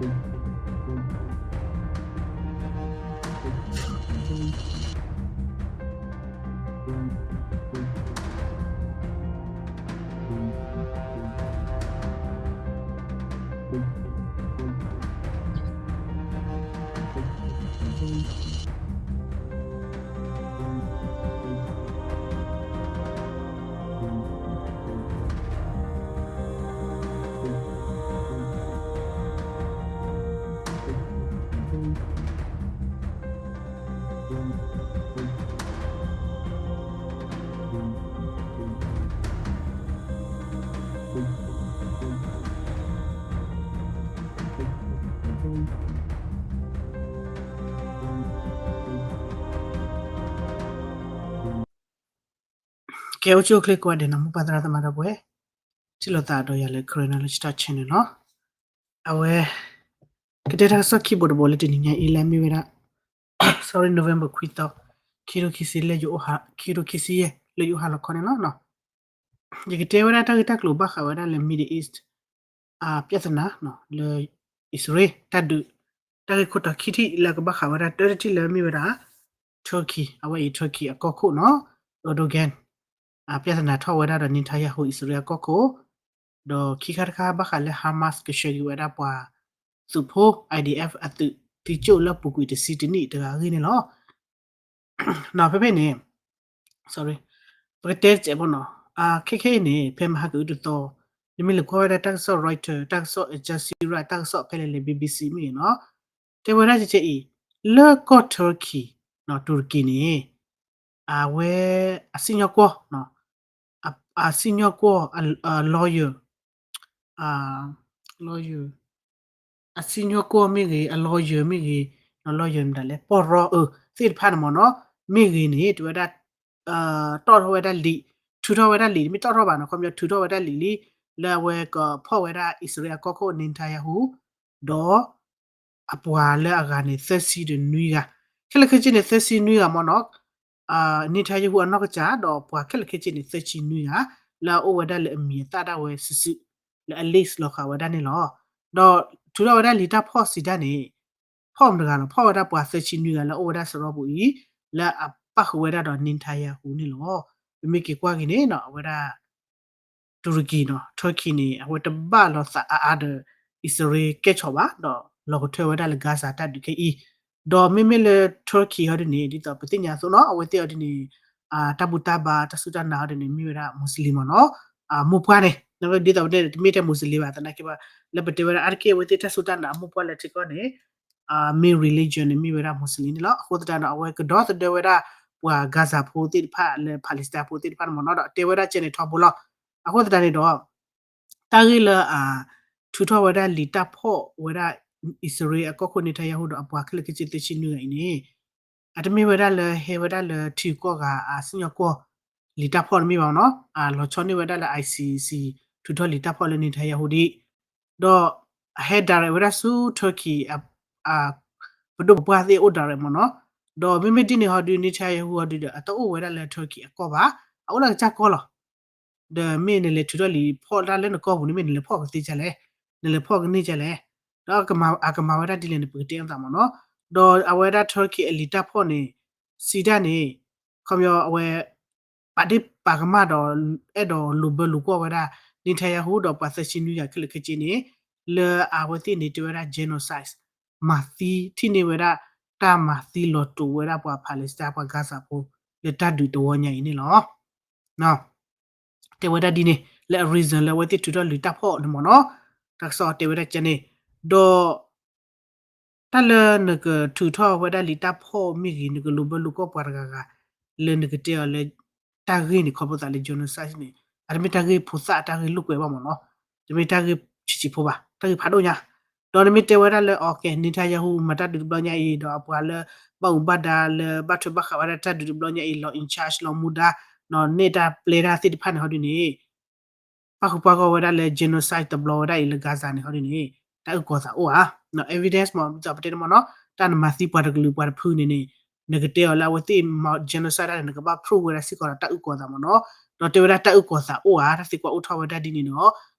ဲ အိၣ်ဆူၣ်အိၣ်ချ့ကိးဂၤဒဲးနီၤ မိၢ်ပၢ်သရၣ်သမါဒီပုၢ်ဝဲၢ်, ထံၣ်လိာ်သးဒီးယၤလၢ Karen Knowledge Talk Channel နီၤ. အဝဲ ကတဲတၢ်ကစီၣ်ခံဘိတဘိလၢတနံၤညါအံၤလၢအမ့ၢ်ဝဲဒၣ် sorry, November ခွံသီ, ခံကထိခံဆံ လၢယအိၣ်ဟး, ခံကထိခံဆံယဲၢ် လၢယအိၣ်ဟးလီၤခီန့ၣ်လီၤ. ယကတဲဝဲဒၣ်တၢ်ဂ့ၢ်တၢ်ကျိၤဘၣ်ဃးဝဲဒၣ်လၢ Middle East ပြဿနာ လၢအံၣ်စရ့လးတၢ်ဒုး, တၢ်ဂ့ၢ်ခိၣ်တီခံထံၣ်လၢကဘၣ်ဃးဝဲဒၣ် တၢ်တထံၣ်လၢမ့ၢ်ဝဲဒၣ် Turkey, အဝဲအံၤ Turkey အကီၢ်ခိၣ်နီၤ, Erdogan ပြဿနာထီၣ်ဝဲဒၣ်ဒီး Netanyahu အံၣ်စရ့လးအကီၢ်ခိၣ်, ဒီးခံခါတခါဘၣ်ဃးလၢ Hamas ကဆှၢက့ၤဝဲဒၣ်ပှၤသုးဖိ IDF အသုးသံကၠိၣ်လၢအပူၤကွံာ်တဆံတနံၣ်တဂၤအဂ့ၢ်န့ၣ်လီၤ. နီၤ ဖဲဖဲန့ၣ် sorry, ပကတဲတစဲးဖိနီၤ, ခဲခဲအံၤန့ၣ် ဖဲမဟါကအုတသီ, နမ့ၢ်လဲၤကွၢ်ဝဲဒၣ်တၢ်ကစီၣ် Reuters, တၢ်ကစီၣ် Al Jazeera, တၢ်ကစီၣ်ဖဲလဲၣ်လဲၣ် BBC မ့ၢ်ဂ့ၤနီၤ, တဲဝဲဒၣ်ကဲအံၤ, လၢကီၢ် Turkey, တူရကီန့ၣ် အဝဲ အစံၣ်ညီၣ်ကွီၢ်, အစံၣ်ညီၣ်ကွီၢ် lawyer, lawyer, အစံၣ်ညီၣ်ကွီၢ်မ့ၢ်ဂ့ၤ, အ lawyer မ့ၢ်ဂ့ၤ, lawyer မတၤလဲၣ်, ပီၢ်ရီအၢသ့ၣ်တဖၣ်န့ၣ်မ့ၢ်နီၤ, မ့ၢ်ဂ့ၤန့ၣ် တဲဝဲဒၣ် တီၣ်ထီၣ်ဝဲဒၣ်လံာ်, ထုးထီၣ်ဝဲဒၣ်လံာ်, တမ့ၢ်တီၣ်ထီၣ်ဘၣ်နီၤ, ခီပညီထုးထီၣ်ဝဲဒၣ်လံာ်လံ, လၢအဝဲကဖီၣ်ဝဲဒၣ်အံၣ်စရ့လးအကီၢ်ခိၣ် Netanyahu ဒီး အပှၤလၢအဂၤန့ၣ် သၢဆံဒီးနွံဂၤ, ခဲလၢာ်ခဲဆ့န့ၣ် သၢဆံနွံဂၤမ့ၢ်နီၤ, Netanyahu အနီၢ်ကစၢ်ဒီးပှၤခဲလၢာ်ခဲဆ့န့ၣ် သၢဆံနွံဂၤ, လၢအအိၣ်ဝဲဒၣ်လၢအမံၤအသၣ်ဒၣ်ဝဲစုာ်စုာ်, လၢအ list လီၤဃာ်ဝဲဒၣ်န့ၣ်လီၤ. ဒီးထုးထီၣ်ဝဲဒၣ်လံာ်တၢ်ဖီၣ်စံးတၢ်န့ၣ်, ဖီၣ်မတဂၤလီၤ, ဖီၣ်ဝဲဒၣ်ပှၤသၢဆံနွံဂၤလၢအအိၣ်ဝဲဒၣ်စရီပူၤအံၤ, လၢအပၣ်ဃုာ်ဝဲဒၣ်ဒီး Netanyahu န့ၣ်လီၤ. ပမ့ၢ်က့ၤကွၢ်က့ၤန့ၣ်နီၤ, အဝဲဒၣ် တူရကီနီၤ, Turkey န့ၣ် အဝဲတဘၣ်လိာ်သးအါအါဒီး အံၣ်စရ့လးကဲၣ်ဆိးဘၣ်, ဒီးလီၤကထၢဝဲဒၣ်လၢ Gaza တၢ်ဒုးခဲအံၤ, ဒီးမ့မ့ၢ်လၢ Turkey ဟီဒ်န့ၣ် ဒ်သိးပသ့ၣ်ညါအသိးနီၤ, အဝဲသ့ၣ်ဟီဒ်န့ၣ် တၢ်ဘူၣ်တၢ်ဘါ တၢ်စူၢ်တၢ်နာ်ဟီဒ်န့ၣ် မ့ၢ်ဝဲဒၣ် Muslim မ့ၢ်နီၤ, မိၢ်ပှၢ်န့ၣ် ဒ်သိးပတဲန့ၣ် တမ့ၢ်ထဲ Muslim ဘၣ်သနာ်က့ဘၣ်, လၢပတဲဝဲဒၣ်အါတက့ၢ် အဝဲသ့ၣ်တၢ်စူၢ်တၢ်နာ်အမိၢ်ပှၢ်လၢထံကီၢ်န့ၣ် main religion န့ၣ် မ့ၢ်ဝဲဒၣ် Muslim န့ၣ်လီၤ. အဃိသတးဒီး အဝဲကဒီသဒၢဝဲဒၣ် ပှၤ Gaza ဖိသ့ၣ်တဖၣ်လၢ Palestine ဖိသ့ၣ်တဖၣ်န့ၣ်မ့ၢ်နီၤ, ဒီးတဲဝဲဒၣ်ကဲန့ၣ်ထီဘိလီၤ. အဃိသတးန့ၣ်ဒီး တၢ်ဂ့ၢ်လၢအထုးထီၣ်ဝဲဒၣ်လံာ်တၢ်ဖီၣ်ဝဲဒၣ် အံၣ်စရ့လးအကီၢ်ခိၣ် Netanyahu ဒီးအပှၤခဲလၢာ်ခဲဆ့သၢဆံနွံဂၤအံၤန့ၣ် အတမ့ၢ်ဝဲဒၣ်လၢဟဲဝဲဒၣ်လၢထံကီၢ်ဂၤအစံၣ်ညီၣ်ကွီၢ်လံာ်တၢ်ဖီၣ်တမ့ၢ်ဘၣ်နီၤ, လီၤဆီန့ၢ်ဝဲဒၣ်လၢ ICC ထုးထီၣ်လံာ်တၢ်ဖီၣ်လၢ Netanyahu ဒံး, ဒီးအဟဲ direct ဝဲဒၣ်ဆူ Turkey ပဒိၣ်ပပှၢ်သ့ၣ်အိၣ် direct မ့ၢ်နီၤ, ဒီးမ့မ့ၢ်ဒ်န့ၣ်ဟီဒုး Netanyahu ဟီဒုးဒီး အတအိၣ်ဝဲဒၣ်လၢ Turkey အကီၢ်ဘၣ်, အအိၣ်လၢကစၢ်ကီၢ်လီၤ. ဒီးမ့ၢ်နလဲၤထုးထီၣ်လံာ်ဖီၣ်တၢ်လၢနကီၢ်ပူၤန့ၣ် မ့ၢ်နလဲၤဖီၣ်ကသ့ဒ်လဲၣ်, နလဲၤဖီၣ်ကန့ၢ်ဒ်လဲၣ်, ဒီးအကမၤဝဲဒၣ်ဒ်လဲၣ်န့ၣ် ပကတဲအသးမ့ၢ်နီၤ, ဒီးအဝဲဒၣ် Turkey အလံာ်တၢ်ဖီၣ်န့ၣ် စံးတၢ်န့ၣ် ခီပညီအဝဲ ပာ်ဒ့ၣ်ပာ်ကမၣ်ဒီး အဲၣ်ဒိးလိာ်ဘၢလိာ်ကွီၢ်ဝဲဒၣ် Netanyahu ဒီးပှၤသၢဆံနွံဂၤခဲလၢာ်ခဲဆ့န့ၣ် လၢအဝဲသ့ၣ်န့ၣ်တဲဝဲဒၣ် genocide မၤသံ ထံၣ်န့ၢ်ဝဲဒၣ် တၢ်မၤသံလီၤတိာ်ဝဲဒၣ်ပှၤ Palestine ပှၤ Gaza ဖိ လၢတၢ်ဒုးတဝီညါအံၤန့ၣ်လီၤ. တဲဝဲဒၣ်ဒ်န့ၣ် လၢအ reason လၢအဝဲသ့ၣ်ထုးထီၣ်လံာ်တၢ်ဖီၣ်န့ၣ်မ့ၢ်နီၤ, တၢ်ကစီၣ်တဲဝဲဒၣ်ကဲန့ၣ်, ဒီး တၢ်လၢနကထုးထီၣ်ဝဲဒၣ်လံာ်တၢ်ဖီၣ်မ့ၢ်ဂ့ၤ နကလိာ်ဘၢလိာ်ကွီၢ်ပှၤတဂၤဂၤ လၢနကတဲအီၤလၢ တၢ်ဂ့ၢ်န့ၣ် ခီဖျိသးလၢ genocide န့ၣ် အတမ့ၢ်တၢ်ဂ့ၢ်ဖိသၣ် တၢ်ဂ့ၢ်လိာ်ကွဲဘၣ်မ့ၢ်နီၤ, တမ့ၢ်တၢ်ဂ့ၢ်ဆံးဆံးဖိဘၣ် တၢ်ဂ့ၢ်ဖးဒိၣ်ညါ, ဒီးနမ့ၢ်တဲဝဲဒၣ်လၢ okay Netanyahu မၤတၢ်ဒုးတဘျီညါအံၤ ဒီးအပှၤလၢ ဘၣ်အူဘၣ်ဒါလၢဘၣ်ထွဲဘၣ်ဃးဝဲဒၣ်တၢ်ဒုးတဘျီညါအံၤ လီၤ in charge လီၤမူဒါ န့ၢ်တၢ်ပျဲတၢ်သ့ၣ်တဖၣ်န့ၣ်ဟီဒ်န့ၣ် ပၣ်ဃုာ်ပှၤဂီၢ်ဝဲဒၣ်လၢ genocide တဘျီဝဲဒၣ်အံၤလၢ Gaza န့ၣ်ဟီဒ်န့ၣ် တၢ်အုၣ်ကီၤသးအိၣ်ဧါ, evidence မ့ၢ် ဒ်သိးပတဲန့ၣ်မ့ၢ်နီၤ, တၢ်နမၤသံပှၤတကလုာ်ပှၤတဖုန့ၣ်န့ၣ် နကတဲအီၤလၢအဝဲသ့ၣ်မၤ genocide တၢ်န့ၣ် နကဘၣ် prove ဝဲဒၣ်စ့ၢ်ကီးဒီးတၢ်အုၣ်ကီၤသးမ့ၢ်နီၤ, ဒီးတဲဝဲဒၣ်တၢ်အုၣ်ကီၤသးအိၣ်ဧါ, တၢ်သံကွၢ်အိၣ်ထီၣ်ဝဲဒၣ်ဒ်န့ၣ်ဒီး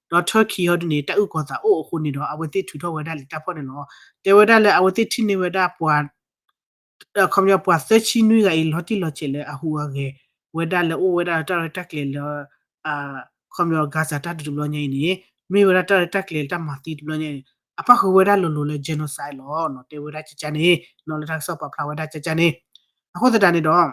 ဒီး Turkey ဟီဒုန့ၣ် တၢ်အုၣ်ကီၤသးအိၣ်အဃိန့ၣ်ဒီး အဝဲသ့ၣ်ထုးထီၣ်ဝဲဒၣ်လံာ်တၢ်ဖီၣ်န့ၣ်လီၤ. တဲဝဲဒၣ်လၢအဝဲသ့ၣ်ထံၣ်န့ၢ်ဝဲဒၣ်ပှၤ ခီပညီပှၤသၢဆံနွံဂၤအံၤ လီၤတံၢ်လီၤဆဲးလၢအဟူးအဂဲၤဝဲဒၣ်လၢအိၣ်ဝဲဒၣ်တၢ်ရဲၣ်တၢ်ကျဲၤလၢ ခီပညီ Gaza တၢ်ဒုးတဘျီညါအံၤန့ၣ် မ့ၢ်ဝဲဒၣ်တၢ်ရဲၣ်တၢ်ကျဲၤတၢ်မၤသံတဘျီညါအံၤ အပၣ်ဃုာ်ဝဲဒၣ်လိၤလိၤလၢ genocide လီၤ. တဲဝဲဒၣ်ကကန့ၣ် လၢတၢ်ကစီၣ်ပာ်ဖျါဝဲဒၣ်ကကန့ၣ် အဃိသတးန့ၣ်ဒီး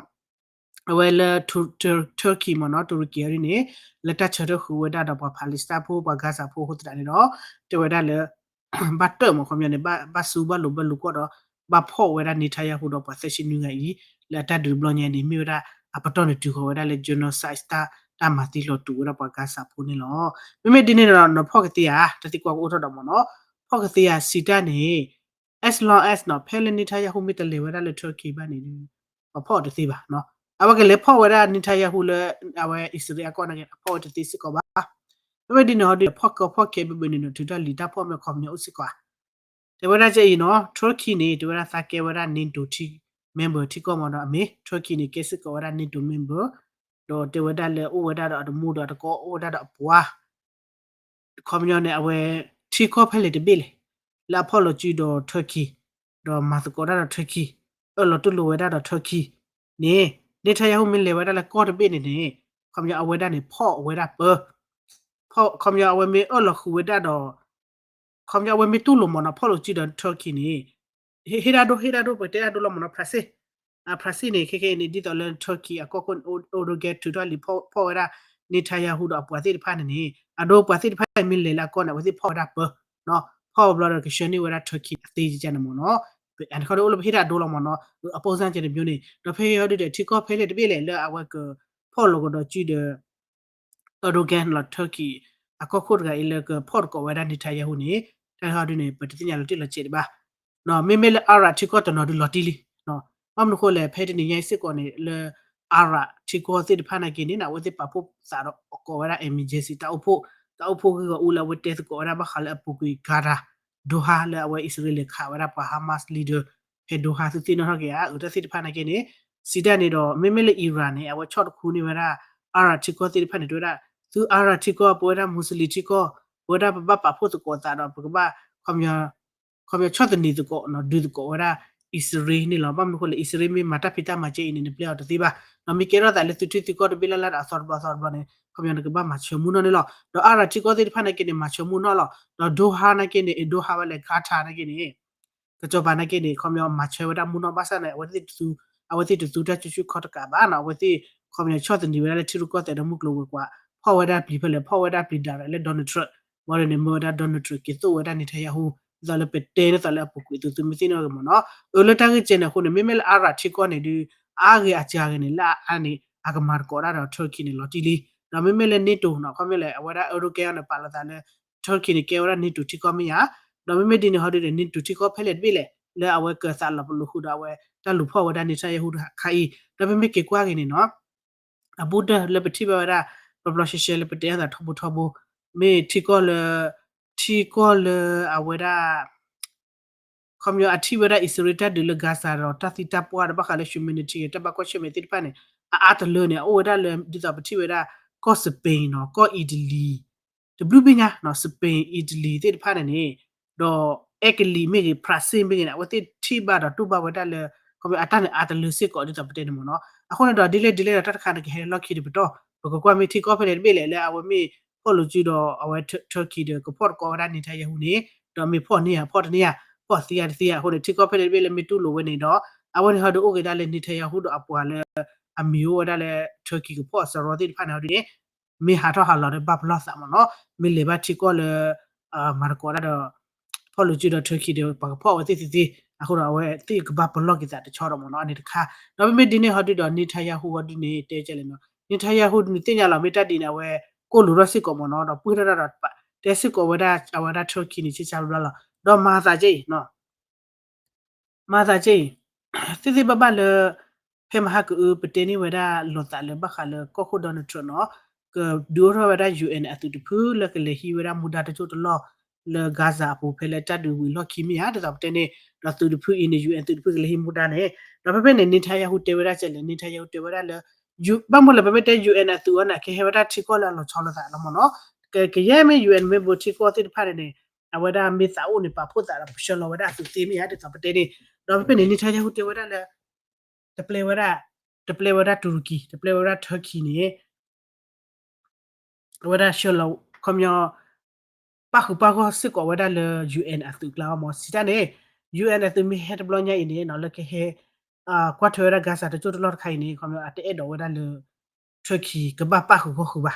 အဝဲလၢ Turkey မ့ၢ်နီၤ တူရကံအီၤဒ်န့ၣ် လၢတၢ်ဆၢထၢၣ်ဃုာ်ဝဲဒၣ်ဒီးပှၤ Palestine ဖိ ပှၤ Gaza ဖိအဃိသတးန့ၣ်ဒီး တဲဝဲဒၣ်လၢ ဘၣ်တၢၢ်မ့ၢ်ခီပညီန့ၣ် ဘၣ်ဆူဘၣ်လိၤဘၣ်လိၤကီၢ်ဒီး ဘၣ်ဖီၣ်ဝဲဒၣ် Netanyahu ဒီးပှၤသၢဆံနွံဂၤအံၤ လၢအတၢ်ဒုးတဘျီညါန့ၣ် မ့ၢ်ဝဲဒၣ်အပတီၢ်န့ၣ်တုၤဃီၤဝဲဒၣ်လၢ genocide တၢ်မၤသံလီၤတူာ်ဝဲဒၣ်ပှၤ Gaza ဖိန့ၣ်လီၤ. မ့မ့ၢ်ဒ်န့ၣ်ဒီး နီၤဖီၣ်ကသ့ဧါ တၢ်သံကွၢ်ကအိၣ်ထီၣ်ဒီးမ့ၢ်နီၤ ဖီၣ်ကသ့ဧါ စံးတၢ်န့ၣ် as long as နီၤ ဖဲလၢ Netanyahu မ့ၢ်တလဲၤဝဲဒၣ်လၢ Turkey ဘၣ်န့ၣ်ဒီး ပှၤဖီၣ်အီၤတသ့ဘၣ်. အဝဲကလဲၤဖီၣ်ဝဲဒၣ် Netanyahu လၢ အဝဲအံၣ်စရ့လးအကီၢ်နာ်က့ အဖီၣ်ဝဲတသ့စ့ၢ်ကီးဘၣ်. မ့မ့ၢ်ဒ်န့ၣ်ဟီဒုး ဖီၣ်ကီဖီၣ်ခဲဘၣ်ဘၣ်န့ၣ်ဒီး ထုးထီၣ်လံာ်တၢ်ဖီၣ်မ့ၢ်ခီပညီအိၣ်စ့ၢ်ကီးဧါ. တဲဝဲဒၣ်ကအံၤနီၤ Turkey န့ၣ် တဲဝဲဒၣ်သးကဲဝဲဒၣ် NATO ထံ member ထံကီၢ်မ့ၢ်ဒီးအမ့ၢ် Turkey န့ၣ် ကဲစ့ၢ်ကီးဝဲဒၣ် NATO member ဒီးတဲဝဲဒၣ်လၢအိၣ်ဝဲဒၣ်ဒီးအတမူဒီးအတကိးအိၣ်ဝဲဒၣ်ဒီးအပှၤ ခီပညီန့ၣ် အဝဲ ထံကီၢ်ဖဲလဲၣ်တဘ့ၣ်လဲၣ် လၢအဖီၣ်လိာ်စုဒီး Turkey ဒီးမၤသကိးတၢ်ဒီး Turkey အၢၣ်လီၤတူၢ်လိာ်ဝဲဒၣ်ဒီး Turkey န့ၣ် Netanyahu မ့ၢ်လဲၤဝဲဒၣ်လၢကီၢ်တဘ့ၣ်န့ၣ်န့ၣ် ခီပညီအဝဲဒၣ်န့ၣ် ဖီၣ်ဝဲဒၣ်ပၢ ခီပညီအဝဲမ့ၢ်အၢၣ်လီၤဃုာ်ဝဲဒၣ်ဒီး ခီပညီအဝဲမ့ၢ်တူၢ်လိာ်မ့ၢ်နီၤ ဖီၣ်လိာ်စုဒီး Turkey န့ၣ် ဟ့ၣ်ဒၣ်ဒိ ဟ့ၣ်ဒၣ်ဒိ ပတဲဒၣ်ဒိလီၤမ့ၢ်နီၤ France France န့ၣ် ခဲခဲအံၤန့ၣ် ဒ်သိးလၢ Turkey အကီၢ်ခိၣ် Erdogan ထုးထီၣ်လံာ်ဖီၣ်ဝဲဒၣ် Netanyahu ဒီးအပှၤသ့ၣ်တဖၣ်န့ၣ်န့ၣ် အဒိပှၤသ့ၣ်တဖၣ်မ့ၢ်လဲၤလၢအကီၢ်န့ၣ် အဝဲသ့ၣ်ဖီၣ်ဝဲဒၣ်ပၢ ဖီၣ်ဘျီဒီးကဆှၢန့ၢ်ဝဲဒၣ် Turkey အသ့ကကန့ၣ်မ့ၢ်နီၤ အခီဒုးအိၣ်လၢပဟ့ၣ်ဒၣ်ဒိလီၤမ့ၢ်နီၤ အပိစၢ်ကန့ၣ် တမျိုးန့ၣ် ဒီးဖဲဟီဒုးဒီး ထံကီၢ်ဖဲလဲၣ်တဘ့ၣ်လဲၣ် လၢအဝဲကဖီၣ်လိာ်ကဒီးစုဒီး Erdogan လီၤ Turkey အကီၢ်ခိၣ်တဂၤအံၤလၢကဖီၣ်သကိးဝဲဒၣ် Netanyahu န့ၣ် တၢ်ဟီဒုးန့ၣ် ပတသ့ၣ်ညါလီၤတံၢ်လီၤဆဲးဒံးဘၣ် မ့မ့ၢ်လၢ Arab ထံကီၢ်တနီၤဒုးလီၤတံၢ်လံ ဘၣ်မနုၤဃိလဲၣ် ဖဲတနံၤညါအံၤစ့ၢ်ကီးန့ၣ် လၢ Arab ထံကီၢ်သ့ၣ်တဖၣ်နာ်က့န့ၣ် အဝဲသ့ၣ်ပာ်ဖှိၣ်သးဒီးကိးဝဲဒၣ် emergency တၢ်အိၣ်ဖှိၣ် တၢ်အိၣ်ဖှိၣ်ဂ့ၢ်ဂီၢ်အူလၢအဝဲတဲသကိးဝဲဒၣ်ဘၣ်ဃးလၢအပူၤကွံာ် Qatar Doha လၢအဝဲအံၣ်စရ့လးခးဝဲဒၣ်ပှၤ Hamas leader ဖဲ Doha သုသ့ၣ်နီၣ်ထီၣ်က့ၤဧါ အတၢ်သ့ၣ်တဖၣ်နာ်က့န့ၣ် စံးတၢ်န့ၣ်ဒီး မ့မ့ၢ်လၢ Iran န့ၣ် အဝဲဆီၣ်တခူန့ၢ်ဝဲဒၣ် Arab ထံကီၢ်သ့ၣ်တဖၣ်န့ၣ် တဲဝဲဒၣ် သု Arab ထံကီၢ် ပဝဲဒၣ် Muslim ထံကီၢ် ပဝဲဒၣ်ပဘၣ်ပာ်ဖှိၣ်သကိးသးဒီး ပကဘၣ် ခီပညီဆီၣ်သနံးသကိး ဒုးသကိးဝဲဒၣ် အံၣ်စရ့လးန့ၣ်လီၤ. ဘၣ်မနုၤဃိလဲၣ် အံၣ်စရ့လးမ့ၢ်မၤတၢ်ဖံးတၢ်မၤကဲအံၤန့ၣ် နပျဲအီၤတသ့ဘၣ်. ဒီးမ့ၢ်ကဲထီၣ်သးလၢသုထံသုကီၢ်တဘ့ၣ်လၢ်လၢ်ဒီးအသီတဘျီအသီတဘျီန့ၣ် ခီပညီနကဘၣ်မၤဆၢမုၢ်နီၢ်န့ၣ်လီၤ. ဒီး Arab ထံကီၢ်သ့ၣ်တဖၣ်နာ်က့န့ၣ် မၤဆၢမုၢ်နီၢ်လီၤ. ဒီး Doha နာ်က့န့ၣ် Doha ဝဲလဲၣ် Qatar နာ်က့န့ၣ် ကစီၤပၤနာ်က့န့ၣ် ခီပညီမၤဆၢဝဲဒၣ်မုၢ်နီၢ်ဘၣ်ဆၣ်န့ၣ် အဝဲသ့ၣ်တသူ အဝဲသ့ၣ်တသူတၢ်စုဆူၣ်ခီၣ်တကးဘၣ်နီၤ အဝဲသ့ၣ် ခီပညီဆီၣ်သနံးဝဲဒၣ်လၢထံရူၢ်ကီၢ်သဲးဒီးမုၢ်ကျိၤဝဲၤကွာ် ဖီၣ်ဝဲဒၣ်ပျံၤဖဲလဲၣ် ဖီၣ်ဝဲဒၣ်ပျံၤ direct လၢ Donald Trump ဝံၤဒီးန့ၣ် မၢဝဲဒၣ် Donald Trump က့ၤသိၣ်ဝဲဒၣ် Netanyahu ဒ်သိးလၢပတဲဒ်သိးလၢအပူၤကွံာ်သု သုမ့ၢ်သ့ၣ်နီၣ်ဂ့ၤမ့ၢ်နီၤ အၢ လၢတၢ်ဂ့ၢ်ကဲန့ၣ်အဃိန့ၣ် မ့မ့ၢ်လၢ Arab ထံကီၢ်န့ၣ်ဒုး အါဂ့ၤအစှၤဂ့ၤန့ၣ် လၢအအါန့ၣ် အကမၤသကိးတၢ်ဒီး Turkey န့ၣ် လီၤတံၢ်လံ. ဒီးမ့မ့ၢ်လၢ NATO နီၤ ခီမ့ၢ်လဲၣ် အဝဲဒၣ် Erdogan န့ၣ် ပာ်လီၤသးလၢ Turkey န့ၣ် ကဲဝဲဒၣ် NATO ထံကီၢ်မ့ၢ်ဧါ. ဒီးမ့မ့ၢ်ဒ်န့ၣ်ဟီဒုးန့ၣ် NATO ထံကီၢ်ဖဲလဲၣ်တဘ့ၣ်လဲၣ် လၢအဝဲကၢၤသးလီၤပလိာ်ဃုာ်ဒီးအဝဲ တၢ်လူၤဖီၣ်ဝဲဒၣ် Netanyahu တခါအံၤ ဒီးမ့မ့ၢ်က့ၤကွၢ်က့ၤန့ၣ်နီၤ အဘူးတၢၢ်လၢပထံၣ်ဘၣ်ဝဲဒၣ် ပျီပျီရှဲရှဲလၢပတဲအသးထီဘိထီဘိ မ့ၢ်ထံကီၢ်လၢ ထံကီၢ်လၢအဝဲဒၣ် ခီပညီအထံၣ်ဝဲဒၣ်အံၣ်စရ့လးတၢ်ဒုးလၢ Gaza ဒီးတၢ်သံတၢ်ပှၢ်ဒီးဘၣ်ဃးလၢ humanity တၢ်ဘၣ်ကွၢ်ဆၢၣ်မဲာ်သ့ၣ်တဖၣ်န့ၣ် အအါတလၢန့ၣ် အအိၣ်ဝဲဒၣ်လၢ ဒ်သိးပထံၣ်ဝဲဒၣ် ကီၢ် Spain နီၤ ကီၢ် Italy တဘျုးဘ့ၣ်ညါ Spain Italy သ့ၣ်တဖၣ်န့ၣ်န့ၣ် ဒီး အဲကလံးမ့ၢ်ဂ့ၤ ဖရၣ်စ့ၣ် မ့ၢ်ဂ့ၤန့ၣ် အဝဲသ့ၣ်ထံၣ်ဘၣ်ဒီးတူၢ်ဘၣ်ဝဲဒၣ်လၢ ခီပညီအတၢ်န့ၣ်အါတလၢစ့ၢ်ကီးဒ်သိးပတဲန့ၣ်မ့ၢ်နီၤ အဃိန့ၣ်ဒီးဒ်လဲၣ်ဒ်လဲၣ်ဒီးတၢ်တခါန့ၣ်ကဟဲလၢလီၢ်ခံတပတီၢ် ပကကွၢ်မ့ၢ်ထံကီၢ်ဖဲလဲၣ်တဘ့ၣ်လဲၣ်လၢအဝဲမ့ၢ် ဖီၣ်လိာ်စုဒီးအဝဲ Turkey ဒီးကဖီၣ်သကိးဝဲဒၣ် Netanyahu န့ၣ် ဒီးမ့ၢ်ဖီၣ်န့ၢ်ဧါဖီၣ်တန့ၢ်ဧါ ဖီၣ်သံဧါတသံဧါအဃိန့ၣ် ထံကီၢ်ဖဲလဲၣ်တဘ့ၣ်လၢမ့ၢ်တူၢ်လိာ်ဝဲန့ၣ်ဒီး အဝဲန့ၣ်ဟီဒုးအိၣ်က့ၤဒၣ်လၢ Netanyahu ဒီးအပှၤလၢ အမံၤအိၣ်ဝဲဒၣ်လၢ Turkey ကဖီၣ်အစရီသ့ၣ်တဖၣ်န့ၣ်ဟီဒုးန့ၣ် မ့ၢ်ဟးထီၣ်ဟးလီၤဒီးဘၣ်ပလီၢ်သးမ့ၢ်နီၤ မ့ၢ်လဲၤဘၣ်ထံကီၢ်လၢ မၤသကိးတၢ်ဒီး ဖီၣ်လိာ်စုဒီး Turkey ဒီးပှၤကဖီၣ်အဝဲသ့ၣ်သ့ၣ်အဃိဒီး အဝဲသ့ၣ်ကဘၣ်ပလီၢ်က့ၤသးတဆီဒီးမ့ၢ်နီၤ အန့ၣ်တခါ ဒီးမ့မ့ၢ်ဒ်န့ၣ်ဟီဒုးဒီး Netanyahu ဟီဒုးန့ၣ် တဲကလဲၣ်နီၤ Netanyahu ဒုးန့ၣ်သ့ၣ်ညါလီၤ မ့ၢ်တၢ်ဒ်န့ၣ် အဝဲကိၢ်လိာ်ထီၣ်စ့ၢ်ကီးမ့ၢ်နီၤ ဒီးပှ့ၢ်ထီၣ်တၢ်ဒီး တဲစ့ၢ်ကီးဝဲဒၣ် အဝဲဒၣ် Turkey န့ၣ် ဆံဆါဘျီလီၤ ဒီးမၤသးကဲအံၤ မၤသးကဲအံၤ သ့ၣ်သ့ၣ်ဘၣ်ဘၣ်လၢ ဖဲမဟါကအုပတဲန့ၢ်ဝဲဒၣ်လိာ်သးလၢဘၣ်ဃးလၢကီၢ်ခိၣ် Donald Trump နီၤ ကဒုးအိၣ်ထီၣ်ဝဲဒၣ် UN အသုးတဖုလၢကလဲၤဟံးဝဲဒၣ်မူဒါတစိၢ်တလီၢ်လၢ Gaza အပူၤဖဲလၢတၢ်ဒုးဝံၤလီၢ်ခံမ့ၢ်ဧါ ဒ်သိးပတဲန့ၣ် ဒီးသုးတဖုအံၤန့ၣ် UN သုးတဖုကလဲၤဟံးမူဒါန့ၣ် ဒီးဖဲဖဲန့ၣ် Netanyahu တဲဝဲဒၣ်ကဲလဲၣ် Netanyahu တဲဝဲဒၣ်လၢ ဘၣ်မနုၤလဲၣ် ပမ့ၢ်တဲ UN အသုးအီၤန့ၣ် ကဟဲဝဲဒၣ်ထံကီၢ်လၢအလီၤဆီလိာ်သးလီၤမ့ၢ်နီၤ ကယဲၢ်မ့ၢ် ယူၣ်အဲၣ် member ထံကီၢ်သ့ၣ်တဖၣ်န့ၣ်န့ၣ် အဝဲဒၣ်မ့ၢ်သးအိၣ်န့ၣ် ပာ်ဖှိၣ်သးဒီးပဆှၢလီၤဝဲဒၣ်အသုးသ့မ့ၢ်ဧါ ဒ်သိးပတဲန့ၣ် ဒီးဖဲဖဲန့ၣ် Netanyahu တဲဝဲဒၣ်လၢ တပျဲဝဲဒၣ် တပျဲဝဲဒၣ် တူရကံ တပျဲဝဲဒၣ် Turkey န့ၣ် အဝဲဒၣ်ဆှၢလီၤ ခီပညီ ပၣ်ဃုာ်ပၣ်ဂီၢ်စ့ၢ်ကီးဝဲဒၣ်လၢ ယူၣ်အဲၣ် အသုးကျါအီၤမ့ၢ် စံးတၢ်န့ၣ် ယူၣ်အဲၣ် အသုးမ့ၢ်ဟဲတဘျီညါအံၤန့ၣ် လၢကဟဲ ကွၢ်ထွဲဝဲဒၣ် Gaza တကၠိၢ်တလီၢ်တခါအံၤန့ၣ် ခီပညီ အတအဲၣ်ဒိးဝဲဒၣ်လၢ Turkey ကဘၣ်ပၣ်ဃုာ်ဂီၢ်ဃုာ်ဘၣ်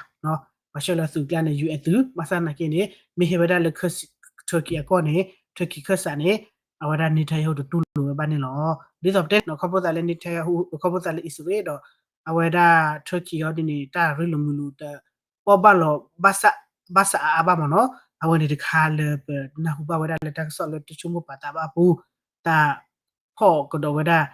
ပှၤဆှၢလၢသုးကျါန့ၣ် ယူၣ်အဲၣ် သုး ဘၣ်ဆၣ်သနာ်က့န့ၣ် မ့ၢ်ဟဲဝဲဒၣ်လၢ Turkey အကီၢ်န့ၣ် Turkey ခၢၣ်စးန့ၣ် အဝဲဒၣ် Netanyahu တတူၢ်လိာ်ဝဲဘၣ်န့ၣ်လီၤ. ဒ်သိးပတဲန့ၣ် ခီဖျိသးလၢ Netanyahu ခီဖျိသးလၢအံၣ်စရ့လးဒီး အဝဲဒၣ် Turkey အီၤဒ်န့ၣ် တၢ်ရ့လိာ်မုာ်လိာ်တ ပီၢ်ဘၣ်လီၤ ဘၣ်ဆၣ်အါအါဘၣ်မ့ၢ်နီၤ အဝဲန့ၣ်တခါလၢပနၢ်ဟူဘၣ်ဝဲဒၣ်လၢတၢ်ကစီၣ်လၢတဆိကမိၣ်ပာ်သးဘၣ်အပူၤ တၢ်ဖီၣ်ကဒီးဝဲဒၣ်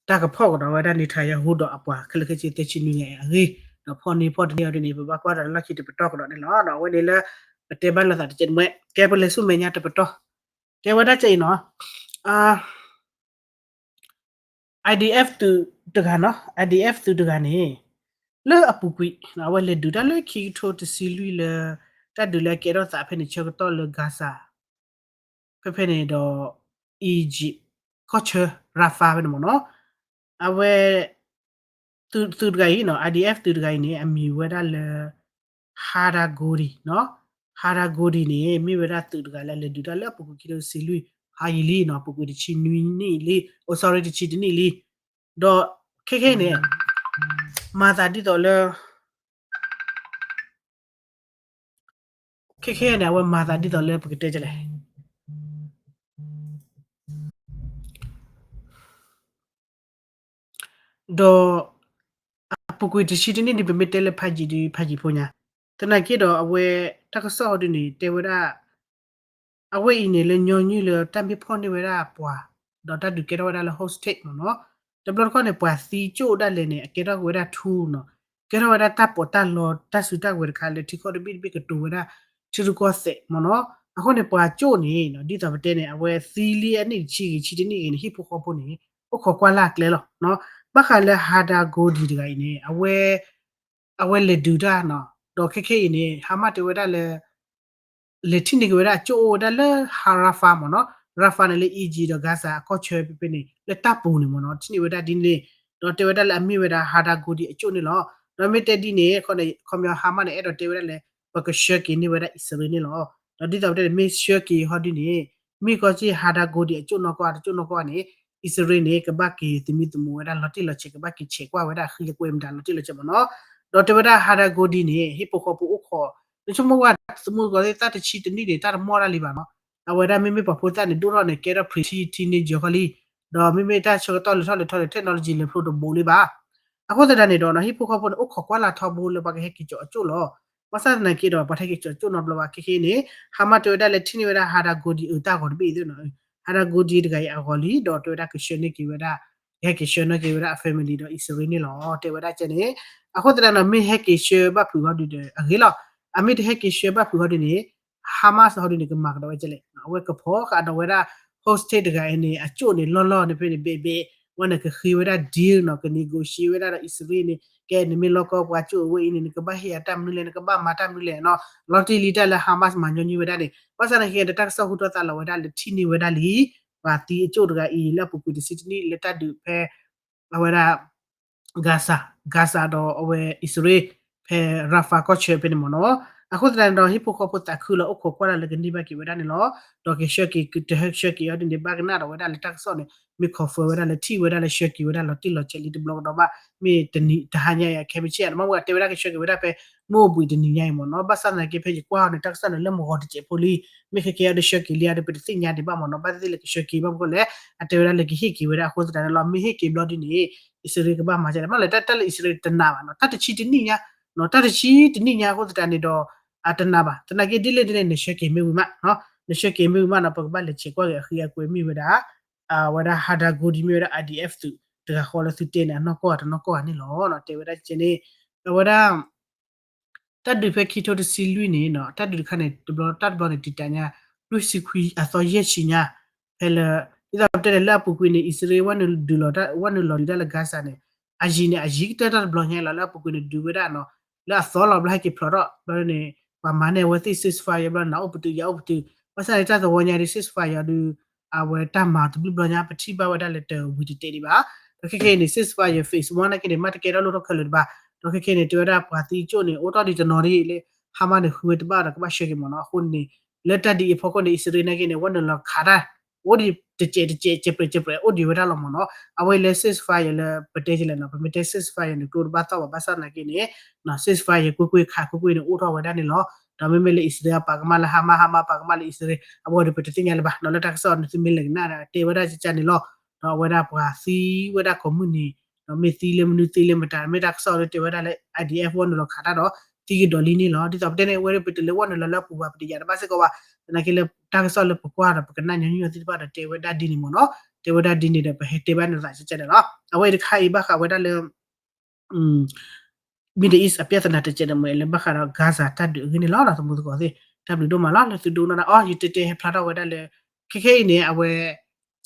တၢ်ကဖီၣ်ကဒီးဝဲဒၣ် Netanyahu ဒီးအပှၤခဲလၢာ်ခဲဆ့သၢဆံနွံဂၤအဂ့ၢ် ဒီးဖီၣ်န့ၢ်ဖီၣ်တန့ၢ်အီၤဒ်န့ၣ် ပဘၣ်ကွၢ်ဒီးလီၢ်ခံတပတီၢ်ကဒီးန့ၣ်လီၤ. ဒီးအဝဲန့ၣ်လၢ ပတဲဘၣ်လိာ်သးတကဲးတမှဲ ကဲပလဲၤဆူမဲာ်ညါတပတီၢ် တဲဝဲဒၣ်ကဲအံၤနီၤ IDF သုးတဂၤနီၤ IDF သုးတဂၤန့ၣ် လၢအပူၤကွံာ် အဝဲလဲၤဒုးတၢ်လၢခံကထိတဆံလွံၢ်လၢ တၢ်ဒုးလၢအကဲထီၣ်သးဖဲန့ၣ်ဆၢကတီၢ်လၢ Gaza ဖဲဖဲန့ၣ်ဒီး Egypt ကီၢ်ဆၢ Rafah ဖဲန့ၣ်မ့ၢ်နီၤ အဝဲ သုးတဂၤအံၤနီၤ IDF သုးတဂၤအံၤန့ၣ် အမံၤဝဲဒၣ်လၢ Hadar Gouri နီၤ Hadar Gouri န့ၣ် မ့ၢ်ဝဲဒၣ်သုးတဂၤလၢလဲၤဒုးတၢ်လၢအပူၤကွံာ်ခံကထိတဆံလွံၢ် ဟါယံၤလံနီၤ ပူၤကွံာ်တဆံနွံနံၣ်လံ အိ sorry တဆံတနံၣ်လံ ဒီးခဲခဲအံၤန့ၣ် မၤသးဒ်သိးလၢ ခဲခဲအံၤန့ၣ် အဝဲမၤသးဒ်သိးလၢပကတဲဒ်လဲၣ် ဒီး အပူၤကွံာ်တဆံတနံၣ်ဒ်ပမ့ၢ်တဲလၢဖးယံၤဒီးဖးယံၤဖိညါ သနာ်က့ဒီး အဝဲ တၢ်ကစီၣ်အီၤဒ်န့ၣ် တဲဝဲဒၣ် အဝဲအံၤန့ၣ်လၢညီနုၢ်လၢတၢ်မ့ၢ်ဖီၣ်န့ၢ်ဝဲဒၣ်ပှၤ ဒီးတၢ်ဒုးကဲထီၣ်ဝဲဒၣ်လၢ hostage မ့ၢ်နီၤ တဘျီတခီၣ်န့ၣ် ပှၤသံကၠိၣ်ဒၣ်လဲာ်န့ၣ် အကဲထီၣ်ဝဲဒၣ် tool နီၤ ကဲထီၣ်ဝဲဒၣ်တၢ်ပီးတၢ်လီတၢ်စုတၢ်ဝဲၤတခါလၢထံကီၢ်တဘ့ၣ်တဘ့ၣ်ကတိၤဝဲဒၣ် ထံရူၢ်ကီၢ်သဲးမ့ၢ်နီၤ အဃိန့ၣ် ပှၤကၠိၣ်န့ၣ် ဒ်သိးပတဲန့ၣ် အဝဲသံလံအနံၣ်တဆံဂ့ၤ ဆံတနံၣ်ဂ့ၤန့ၣ် ဟံၣ်ဖိဃီဖိန့ၣ် အိၣ်ခိးကွၢ်လၢ်အကျဲလီၤ ဘၣ်ဃးလၢ Hadar Gouri တဂၤအံၤန့ၣ် အဝဲ အဝဲလဲၤဒုးတၢ်နီၤ ဒီးခဲခဲအံၤန့ၣ် Hamas တဲဝဲဒၣ်လၢ လဲၤထံၣ်န့ၢ်က့ၤဝဲဒၣ်အကၠိၣ်အိၣ်ဝဲဒၣ်လၢ Rafah မ့ၢ်နီၤ Rafah န့ၣ်လၢ Egypt ဒီး Gaza အကီၢ်ဆၢဖဲဖဲန့ၣ် လၢတၢ်ပူၤန့ၣ်မ့ၢ်နီၤ ထံၣ်န့ၢ်ဝဲဒၣ်ဒ်န့ၣ် ဒီးတဲဝဲဒၣ်လၢအမ့ၢ်ဝဲဒၣ် Hadar Gouri အကၠိၣ်န့ၣ်လီၤ. ဒီးမ့ၢ်တဲဒ်န့ၣ် ခီပညီ Hamas န့ၣ် အဲၣ်ဒိးတဲဝဲဒၣ်လၢ ပကဆှၢက့ၤန့ၢ်ဝဲဒၣ်အံၣ်စရ့လးန့ၣ်လီၤ. ဒီးဒ်သိးပတဲန့ၣ် မ့ၢ်ဆှၢက့ၤဟီဒ်န့ၣ် မ့ၢ်ကီၢ်က့ၢ် Hadar Gouri အကၠိၣ်နီၢ်ကီၢ် တကၠိၣ်နီၢ်ကီၢ်န့ၣ် အံၣ်စရ့လးန့ၣ် ကဘၣ်က့ၤသမံသမိးဝဲဒၣ်လီၤတံၢ်လီၤဆဲး ကဘၣ်က့ၤဆဲးကွၢ်ဝဲဒၣ်ဃံအကွဲးမတၤလီၤတံၢ်လီၤဆဲးမ့ၢ်နီၤ. ဒီးတဲဝဲဒၣ် Hadar Gouri န့ၣ် ဟံၣ်ဖိဃီဖိအိၣ်ခိး နဆိကမိၣ်ဝဲ သမူသကိးသ့ၣ်တၢ်တဆံတနံၣ်န့ၣ် တၢ်တမီၢ်တၢ်လံဘၣ်နီၤ. အဝဲဒၣ်မ့မ့ၢ်ပှၤဖိသၣ်န့ၣ် ဒိၣ်ထီၣ်န့ၣ် ကဲထီၣ် pre-teen teenager ဃီလံ. ဒီးမ့မ့ၢ်တၢ်ဆၢကတီၢ်လဲၤထီၣ်လဲၤထီၣ်န့ၣ် technology လဲၤဖျိတဘိးလံဘၣ်. အဃိသတးန့ၣ်ဒီး ဟံၣ်ဖိဃီဖိန့ၣ် အိၣ်ခိးကွၢ်လၢ်ထီဘိလၢပှၤကဟဲက့ၤကၠီၤအကၠိၣ်လီၤ. ဘၣ်ဆၣ်သနာ်က့ဒီး ပှၤတဟဲက့ၤကၠီၤကၠိၣ်နီတဘျီဘၣ် ခဲခဲအံၤန့ၣ် Hamas တဲဝဲဒၣ်လၢထံၣ်န့ၢ်ဝဲဒၣ် Hadar Gouri အတၢ်ဂီၤတဘ့ၣ်အံၤသ့ၣ်နီၤ. Hadar Gouri တဂၤအံၤအဂီၤလံ ဒီးတဲဝဲဒၣ်ကဆှၢန့ၢ်က့ၤဝဲဒၣ် ကဟဲက့ၤဆှၢန့ၢ်က့ၤဝဲဒၣ်အ family ဒီးအံၣ်စရ့လးန့ၣ်လီၤ တဲဝဲဒၣ်ကဲန့ၣ်. အဃိသတးဒီး မ့ၢ်ဟဲက့ၤဆှၢဘၣ်ဖုးဟီဒုဒီးအဂ့ၤလီၤ. အမ့ၢ်တဟဲက့ၤဆှၢဘၣ်ဖုးဟီဒုန့ၣ် Hamas ဟီဒုန့ၣ် ကမၤကဒီးဝဲကဲလဲၣ်. အဝဲကဖီၣ်ဃာ်ဒီးဝဲဒၣ် hostage တဂၤအံၤန့ၣ် အကၠိၣ်န့ၣ် လီၢ်လီၢ်န့ၣ်ဖဲန့ၣ် ဘဲးဘဲး ဝဲန့ၣ်ကဃ့ဝဲဒၣ် deal နီၤ က negotiate ဝဲဒၣ်ဒီးအံၣ်စရ့လးန့ၣ် ကဲနမ့ၢ်လီၢ်ကီၢ်ပှၤကၠိၣ်အဝဲအံၤန့ၣ် နကဘၣ်ဟ့ၣ်အတၢ်မနုၤလဲၣ် နကဘၣ်မၤတၢ်မနုၤလဲၣ်နီၤ. လီၤတံၢ်လံတၢ်လၢ Hamas မၤညီနုၢ်ဝဲဒၣ်န့ၣ် ဘၣ်ဆၣ်သနာ်က့ဒီး တၢ်ကစီၣ်ဟူထီၣ်သါလီၤဝဲဒၣ်လၢထံၣ်န့ၢ်ဝဲဒၣ်လံ ပှၤသံအကၠိၣ်တဂၤအံၤ လၢအပူၤကွံာ်တဆံတနံၣ်လၢတၢ်ဒုးဖဲ အဝဲဒၣ် Gaza Gaza ဒီးအဝဲအံၣ်စရ့လး ဖဲ Rafah ကီၢ်ဆၢဖဲန့ၣ်မ့ၢ်နီၤ. အဃိသတးန့ၣ်ဒီး ဟံၣ်ဖိဃီဖိသးခုလီၤ အိၣ်ခိးကွၢ်လၢ်လၢကန့ၢ်ဘၣ်က့ၤဝဲဒၣ်န့ၣ်လီၤ. ဒီးကဆှၢက့ၤ တဟဲဆှၢက့ၤအီၤဒ်န့ၣ် ဘၣ်ကနၣ်ဒီးဝဲဒၣ်လၢတၢ်ကစီၣ်န့ၣ် မ့ၢ် confirm ဝဲဒၣ်လၢထံၣ်ဝဲဒၣ်လၢဆှၢက့ၤဝဲဒၣ်လီၤတံၢ်လီၤဆဲးလံတဘျီကဒီးဘၣ် မ့ၢ်တနံၤတဟါညါအံၤ ခဲမုၢ်ဆ့ၣ် အတမ့ၢ်ဝဲတဲဝဲဒၣ်ကဆှၢက့ၤဝဲဒၣ်ဖဲ မုၢ်အိၣ်ဘှံးတနံၤညါအံၤမ့ၢ်နီၤ. ဘၣ်ဆၣ်သနာ်က့ဖဲယကွၢ်အီၤန့ၣ် တၢ်ကစီၣ်န့ၣ်လၢမုၢ်ဂီၤတစဲးဖိလံ မ့ၢ်ခဲကဲအီၤဒီးဆှၢက့ၤလံဧါဒီး ပတသ့ၣ်ညါဒံးဘၣ်မ့ၢ်နီၤ. ဘၣ်သ့ၣ်သ့ၣ်လၢကဆှၢက့ၤဘၣ်မ့ၢ်လၢ အတဲဝဲဒၣ်လၢကဟ့ၣ်က့ၤဝဲဒၣ်အဃိသတးန့ၣ်လီၤ. မ့ၢ်ဟ့ၣ်က့ၤဘျီဒ်န့ၣ် အံၣ်စရ့လးကဘၣ်မၤဒ်လဲၣ် မ့ၢ်လၢတၢ်လၢအံၣ်စရ့လးတနာ်ဘၣ်နီၤ. တၢ်တဆံတနံၣ်ညါ တၢ်တဆံတနံၣ်ညါအဃိသတးန့ၣ်ဒီး အတနာ်ဘၣ်. သနာ်က့ဒ်လဲၣ်ဒ်လဲၣ် နဆှၢက့ၤမ့ၢ်ဝံၤမး နဆှၢက့ၤမ့ၢ်ဝံၤမးနီၤ ပကဘၣ်လဲၤဆဲးကွၢ်က့ၤအဃံအကွဲးမ့ၢ်ဝဲဒၣ် အဝဲဒၣ် Hadar Gouri မ့ၢ်ဝဲဒၣ် IDF သုးတဂၤဃီလၢသုတဲန့ၣ် အနီၢ်ကီၢ်တနီၢ်ကီၢ်ဧါန့ၣ်လီၤ. တဲဝဲဒၣ်ကဲန့ၣ် အဝဲဒၣ် တၢ်ဒုးဖဲခံထိတဆံလွံၢ်န့ၣ်နီၤ တၢ်ဒုးတခါန့ၣ် တဘျီ တၢ်တဘျီန့ၣ် တံာ်တာ်ညါ လွံၢ်ဆံခွံအသီယဲၢ်ဆံညါ ဖဲလၢ ဒ်သိးပတဲန့ၣ် လၢအပူၤကွံာ်န့ၣ် အံၣ်စရ့လး ဝဲနုာ်လီၤဒုးတၢ်လၢ ဂါဇာ န့ၣ် အယံၤန့ၣ် အယံၤကတၢၢ်တၢ်တဘျီညါလီၤ လၢအပူၤကွံာ်န့ၣ် ဒုးဝဲဒၣ်နီၤ လၢအသီလီၤ ဘျီဟဲက့ၤဖျိးထီၣ် ဘျီန့ၣ် ပှၤမၤန့ၢ်အဝဲသ့ၣ် ceasefire ဘျီ နၤအိၣ်ပတုာ်ယၤအိၣ်ပတုာ်, ဘၣ်ဆၣ်န့ၣ်တၢ်သဝီညါဒီး ceasefire ဒီး အဝဲတၢ်မၤတဘျုးဘျီညါ ပထံၣ်ဘၣ်ဝဲဒၣ်လၢတဝံၤတတဲာ်ဒံးဘၣ်. ဒီးခဲခဲအံၤန့ၣ် ceasefire phase one နာ်က့န့ၣ် မ့ၢ်တကဲထီၣ်လိၣ်ထီၣ်ခဲလၢာ်တဘၣ်. ဒီးခဲခဲအံၤန့ၣ် တဲဝဲဒၣ်ပှၤသံကၠိၣ်န့ၣ် အိၣ်ထီၣ်ဒံးတနီၤဒ်လဲၣ်, Hamas န့ၣ် ဃုဝဲတဘၣ်ဒီးကဘၣ်ဆှၢက့ၤမ့ၢ်နီၤ. အဃိန့ၣ် လၢတၢ်ဒ်အံၤအဖီခိၣ်န့ၣ် အံၣ်စရ့လးနာ်က့န့ၣ် ဝဲနုာ်လီၤခးတၢ် အိၣ်ဒံးတစဲးတစဲး စဲးပြဲးစဲးပြဲး အိၣ်ဒံးဝဲဒၣ်လီၤမ့ၢ်နီၤ. အဝဲလၢ ceasefire လၢပတဲကလဲၣ်နီၤ, ပမ့ၢ်တဲ ceasefire န့ၣ် ကျိတဘၣ်သီၣ်ဘၣ် ဘၣ်ဆၣ်သနာ်က့န့ၣ် ceasefire ကွ့ၢ်ကွ့ၢ်ခးကွ့ၢ်ကွ့ၢ်န့ၣ် အိၣ်ထီၣ်ဝဲဒၣ်န့ၣ်လီၤ. ဒီးမ့မ့ၢ်လၢအံၣ်စရ့လးပာ်ကမၣ်လၢ Hamas, Hamas ပာ်ကမၣ်လၢအံၣ်စရ့လး အဝဲဒီးပတသ့ၣ်ညါလၢၤဘၣ်နီၤ. လၢတၢ်ကစီၣ်န့ၣ် သုမ့ၢ်လဲၤကနၣ်ဒီး တဲဝဲဒၣ်ကကန့ၣ်လီၤ. ဒီးအဝဲဒၣ်ပှၤသံဝဲဒၣ်ကိးမုၢ်နံၤ ဒီးမ့ၢ်သံလၢမနုၤသံလၢမတၤ မ့ၢ်တၢ်ကစီၣ်လၢတဲဝဲဒၣ်လၢ IDF ဝဲနုာ်လီၤခးတၢ်ဒီး သံကဒီးလံန့ၣ်လီၤ. ဒ်သိးပတဲန့ၣ် အဝဲဒၣ်ပတလဲၤဝဲနုာ်လီၤလၢအပူၤဘၣ် ပတယာ်တဘၣ်စ့ၢ်ကီးဘၣ်. သနာ်က့လၢတၢ်ကစီၣ်လၢပကွၢ်ဒီးပကနၣ်ညီနုၢ်အီၤသ့ၣ်တဖၣ်ဒီးတဲဝဲဒၣ်ဒ်န့ၣ်မ့ၢ်နီၤ. တဲဝဲဒၣ်ဒ်န့ၣ်ဒီးပဟဲတဲဘၣ်နသးကကန့ၣ်လီၤ. အဝဲအံၤတခါအံၤဘၣ်ဃးဝဲဒၣ်လၢ Middle East အပြဿနာတကဲးန့ၣ်မ့ၢ်လၢဘၣ်ဃးဒီး Gaza တၢ်ဒုးအဂ့ၢ်န့ၣ်လီၤ. ဒီးသမူသကိးသ့ၣ် တၢ်ဘျုးဒိၣ်မးလီၤ လၢသုဒိကနၣ်တၢ်အီၤ ယတဲတဲဟဲဖျါထီၣ်ဝဲဒၣ်လၢ ခဲခဲအံၤန့ၣ် အဝဲ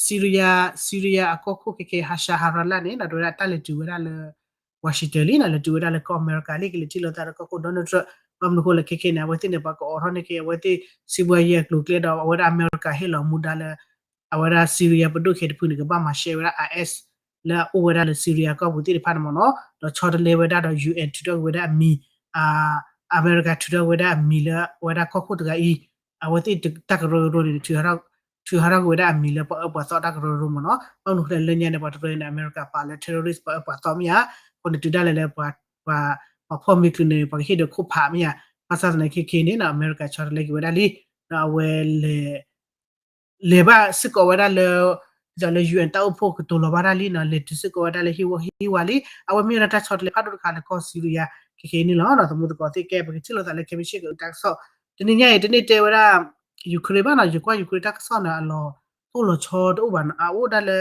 Syria Syria အကီၢ်ခိၣ်ခဲခဲ Hassan Nasrallah န့ၣ် ဒီးတဲဝဲဒၣ်တၢ်လဲၤတုၤဝဲဒၣ်လၢ Washington လံနီၤ, လဲၤတုၤဝဲဒၣ်လၢကီၢ်အမဲရကၤလံ ကလဲၤထံၣ်လိာ်သးဒီးကီၢ်ခိၣ် Donald Trump. ဘၣ်မနုၤအဃိလဲၣ် ခဲခဲန့ၣ် အဝဲသ့ၣ်န့ၣ် ပှၤကအိးထီၣ်န့ၢ်က့ၤ အဝဲသ့ၣ်စံးဘှီယဲၢ်အကျိၤအကျဲဒီး အဝဲဒၣ်အမဲရကၤဟ့ၣ်လီၤမူဒါလၢ အဝဲဒၣ် Syria ပဒိၣ်ခဲတဖုန့ၣ် ကဘၣ်မၤရှဲဝဲဒၣ် IS လၢအအိၣ်ဝဲဒၣ်လၢ Syria ကီၢ်ပူၤသ့ၣ်တဖၣ်န့ၣ်မ့ၢ်နီၤ, ဒီးဆီတလဲဝဲဒၣ်ဒီး UN ထုးထီၣ်က့ၤဝဲဒၣ်အမံၤ, အမဲရကၤထုးထီၣ်က့ၤဝဲဒၣ်အမံၤလၢအဝဲဒၣ်ကီၢ်ခိၣ်တဂၤအံၤ, အဝဲသ့ၣ်တၢ်ကရၢကရိန့ၣ် ထုးဟးထီၣ်က့ၤဝဲဒၣ်အမံၤလၢပှၤအၢပှၤသီတၢ်ကရၢကရိမ့ၢ်နီၤ. ဘၣ်မနုၤအဃိလဲၣ် လၢညါန့ၣ် ပှၤတရၢန့ၣ် အမဲရကၤပာ်လၢ terrorist ပှၤအၢပှၤသီမ့ၢ်ဧါ, အဃိန့ၣ်တုၤဒၣ်လဲာ်လၢ ပှၤဖီၣ်မ့ၢ်ချုးန့ၣ် ပှၤကဟ့ၣ်ဒီးခိၣ်ဖးမ့ၢ်ဧါ, ဘၣ်ဆၣ်သနာ်က့ခဲခဲအံၤန့ၣ် အမဲရကၤဆီတလဲက့ၤဝဲဒၣ်လံ, ဒီးအဝဲလဲၤ လဲၤဘၣ်စ့ၢ်ကီးဝဲဒၣ်လၢ ဒ်သိးလၢ UN တၢ်အိၣ်ဖှိၣ်ကတိၤလီၤဘၣ်တၢ်လံနီၤ, လဲၤတုၤစ့ၢ်ကီးဝဲဒၣ်လၢဟံၣ်ဝီဟံၣ်ဝါလံ, အဝဲမ့ၢ်ဝဲဒၣ်တၢ်ဆီတလဲဖးဒိၣ်တခါလၢကီၢ် Syria ခဲခဲအံၤန့ၣ်လီၤ. ဒီးသမူသကိးသ့ၣ်ကဲ ပကထံၣ်လိာ်သးလၢခဲမုၢ်ဆ့ၣ်ကတၢ်ကစီၣ်, တနံၤညါအံၤ တန့ၢ်တဲဝဲဒၣ် Ukraine ဘၣ်နီၤ, ယကွၢ် Ukraine တၢ်ကစီၣ်န့ၣ် အလီၤတိၢ်လီၤဆီတအိၣ်ဘၣ်နီၤ, အအိၣ်ဒၣ်လၢ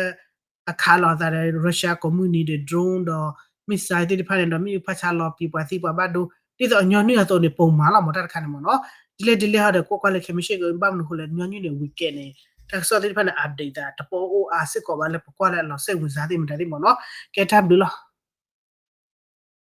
အခးလီၤအသးဒီး Russia ကိးမုၢ်နံၤဒီး drone ဒီး missile သ့ၣ်တဖၣ်န့ၣ်ဒီး မ့ၣ်အူဖးဆါလီၤပံၤပှၤသံပှၤဘၣ်ဒိ ဒ်သိးအညီနုၢ်အသိးန့ၣ် ပိာ်မၤလီၤမ့ၢ်တၢ်တခါန့ၣ်မ့ၢ်နီၤ, ဒ်လဲၣ်ဒ်လဲၣ်ဟီဒီး ကွၢ်ကွၢ်လၢခဲမုၢ်ဆ့ၣ်က ဘၣ်မနုၤအဃိလဲၣ် ညီနုၢ်န့ၣ် weekend န့ၣ် တၢ်ကစီၣ်သ့ၣ်တဖၣ်န့ၣ် update သးတပိအိၣ်အါစ့ၢ်ကီးဘၣ်လၢပကွၢ်လၢအလီၤစဲးဝံၤစါသ့ၣ်မတၤသ့ၣ်မ့ၢ်နီၤ, ကဲတၢ်ဘျုးလီၤ.